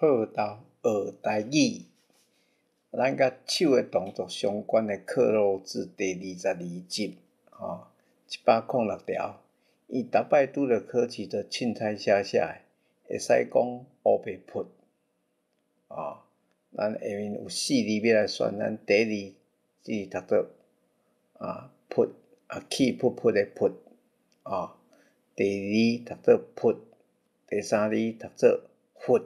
報道學台語，咱佮手的動作相關的克漏字第22集，吼，106條。伊逐擺拄著考試，就凊彩寫寫，會使講烏白噗。哦，咱下面有四字欲來選，咱第一字這字讀做啊噗啊氣噗噗的噗，哦，第二字讀做噗，第三字讀做佛，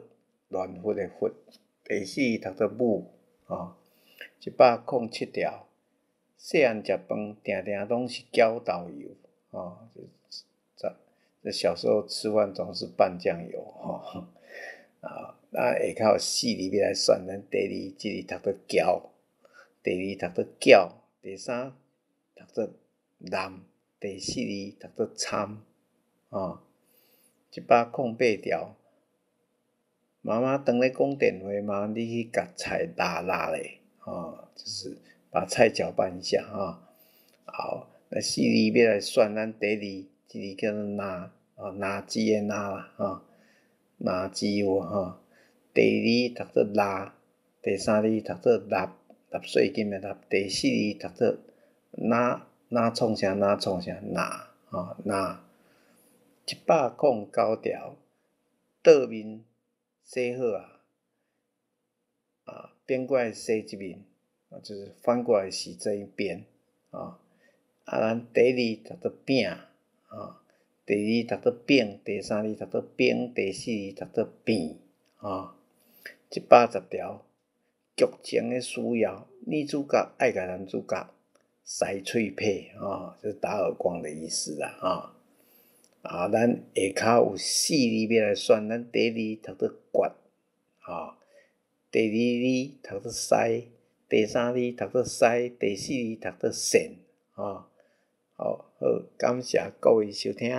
亂佛的佛，第四字讀做母，哦，107條，細漢食飯定定攏是攪豆油，哦，這小時候吃飯總是拌醬油，吼，啊，咱下跤有四字欲來選，咱第二這字讀做徼，第二讀做攪，第三讀做濫，第四字讀做參，哦，108條，媽媽當咧講電話，麻煩你去共菜抐抐咧，哦，就是把菜攪拌一下，哈，好，那四字欲來選，咱第二這字叫做若，哦，若只的若啦，吼，若只有吼，第二讀做抐，第三字讀做納，納稅金的納，第四字讀做哪，哪創啥哪創啥若，吼若。109條，倒面洗好啊，啊，反過來洗一面，啊，就是翻過來洗這一邊，啊，啊，咱第一字讀做餅，啊，第二讀做餅，第三字讀做冰，第四字讀做變，啊，110條，劇情的需要，女主角愛共男主角扇喙䫌，啊，就是打耳光的意思啦，啊，啊，咱下跤有四字欲來選，咱第一字讀做決，啊，第二字讀做師，第三字讀做西，第四字讀做線，啊，好，好，感謝各位收聽。